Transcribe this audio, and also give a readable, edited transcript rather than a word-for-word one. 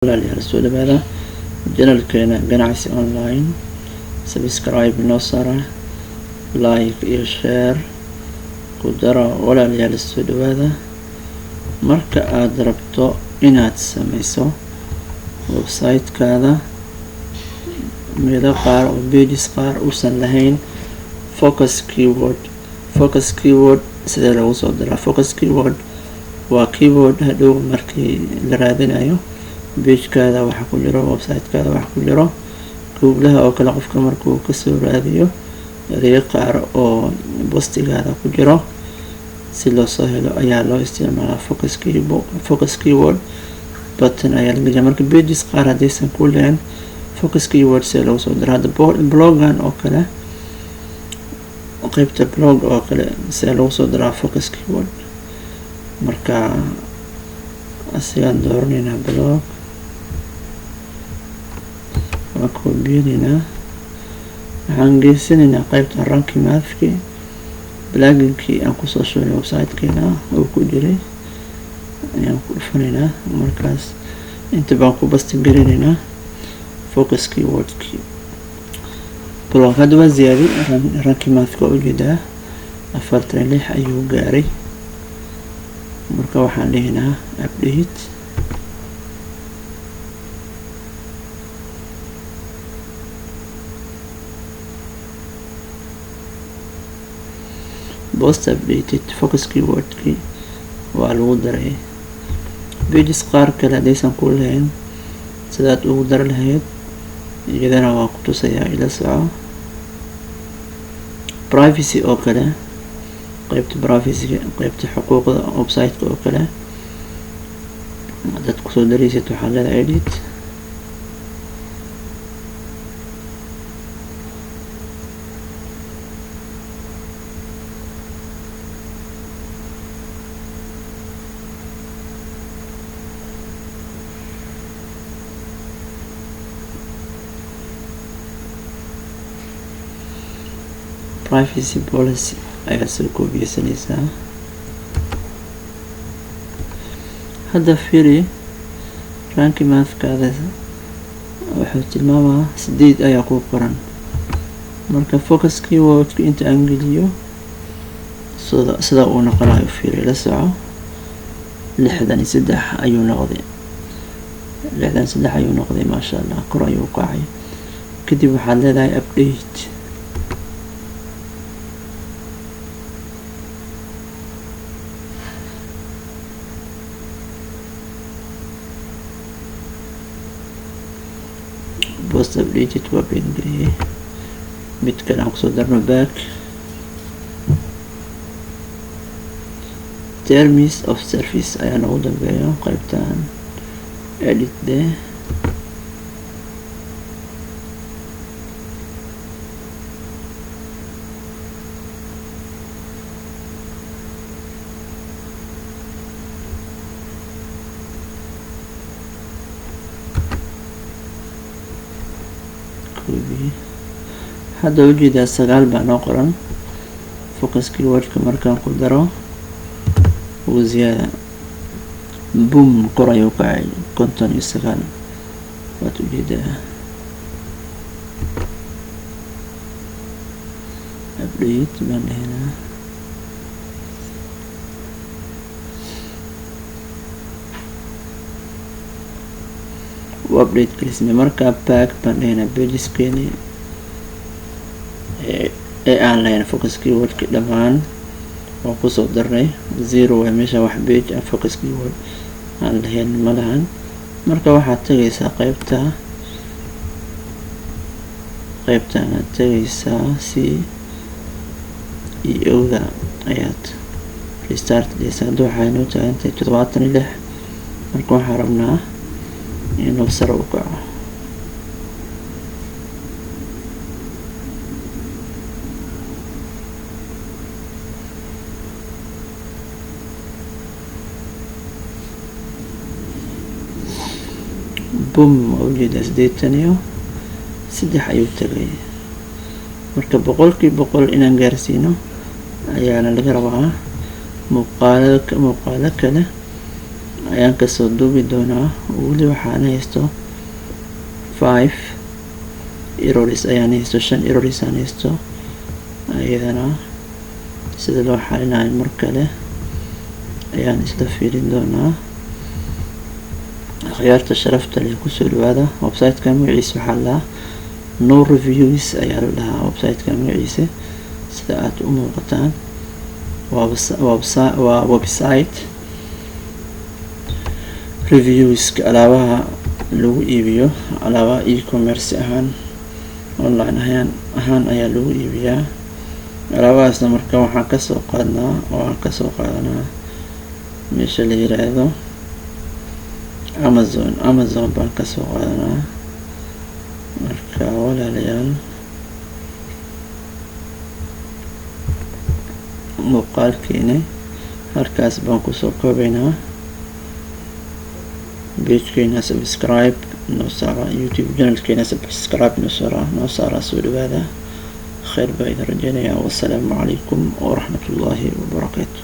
Walaalayaal, soo dhawaada channelkeena Ganacsi Online. Subscribe noo sara, like iyo share ku daro. Walaalayaal, soo dhawaada. Marka aad rabto inaad sameyso website-kaada meelo qaar oo pages qaar uusan lahayn focus keyword, focus keyword sidee loogu soo diraa? Focus keyword waa keyword hadhow markii la raadinayo pagekaada waxa ku jiro, website-kaada waxa ku jiro, Googlaha oo kale, qofka markuu kasoo raadiyo ereyo qaar oo postigaada ku jiro si loo soo helo ayaa loo isticmaalaa focus keyword. Focus keyword button ayaa la geliyaa. Marka pages qaar haddaysan ku lahayn focus keyword, see loogu soo diro? Hadda blogan oo kale, qeybta blog oo kale, see lagu soo diraa focus keyword? Marka asigaan dooranaynaa, blog waan koobiyanaynaa, waxaan geysanaynaa qeybta Rank Mathki pluginkii aan kusoo shubnay website-keena oo ku jiray ayaan ku dhufanaynaa. Markaas inta baan ku paste garinaynaa focus keywordkii blog. Hadda waa ziyaadi Rank Mathka, waa ujeedaa, 46 ayuu gaaray. Marka waxaan dhihinaa update. Post updated, focus keywordkii waa lagu daray. Pages qaar kale haddaysan ku lahayn, sidaad ugu dari lahayd iyadana waa ku tusayaa, ila soco. Privacy oo kale, qeybta privacyga, qeybta xuquuqda website-ka oo kale haddaad kusoo daraysid, waxaad leedahay edit. Privacy policy ayaad soo koobiyeysanaysaa. Hadda firi, Rank Mathkaada wuxuu tilmaamaa 8 ayaa ku qoran. Marka focus keywordka inta aan geliyo sida uu noqonayo fiiri, la soco. 63 ayuu noqday, 63 ayuu noqday. Maasha Allah, kor ayuu kacay. Kadib waxaad leedahay update. Post updated, waa been geliyey. Mid kale aan kusoo darno, back. Terms of service ayaa noogu dambeeya qaybtan. Edit de copy. Hadda ujeedaa 9 baa noo qoran. Focus keywordka markaan ku daro, ugu ziyaada, boom, kor ayuu kacay, 59 waad ujeedaa. Update baan dhehnaa. U update gelisnay. Markaa back baan dhehnaa. Pageskeeni ee aan lahayn focus keywordki dhammaan waan kusoo darnay, zero waa meesha, wax page aan focus keyword aan lahayn ma lahan. Marka waxaad tagaysaa qeybta, qeybtan aad tagaysaa, SEO-da ayaad restart dhehaysaa. Hadda waxay noo taagantahay 76. Marka waxaan rabnaa inuu sare u kaco. Boom, waa ujeedaa, 83 ayuu tagay. Marka 100% inaan gaarsiino ayaana laga rabaa. Muuqaalo kale. Ayaan kasoo duubi doonaa. Weli waxaan haysto five errors ayaan haysto, shan errors aan haysto. Iyadana sida loo xalinayo mar kale ayaan isla fiirin doonaa. Akhyaarta sharafta leh, kusoo dhawaada website-ka. Magaciisa waxaa la dhahaa No Reviews ayaa la dhahaa website-ka magaciisa. Sida aad u muuqataan, waa website reviewska alaabaha lagu iibiyo, alaabaha e-commerce ahaan, online ahaan ayaa lagu iibiyaa alaabahaasna. Marka waxaan kasoo qaadnaa oo aan kasoo qaadanaa meesha la yiraahdo Amazon. Amazon baan kasoo qaadanaa. Marka walaalayaal, muuqaalkeena halkaas baan kusoo koobaynaa. Pagekeena subscribe noo saara, YouTube channelkeena subscribe noo saara. Soo dhawaada, kheyr baa idin rajeynayaa. Wasalaamu calaykum waraxmat ullaahi wabarakaatu.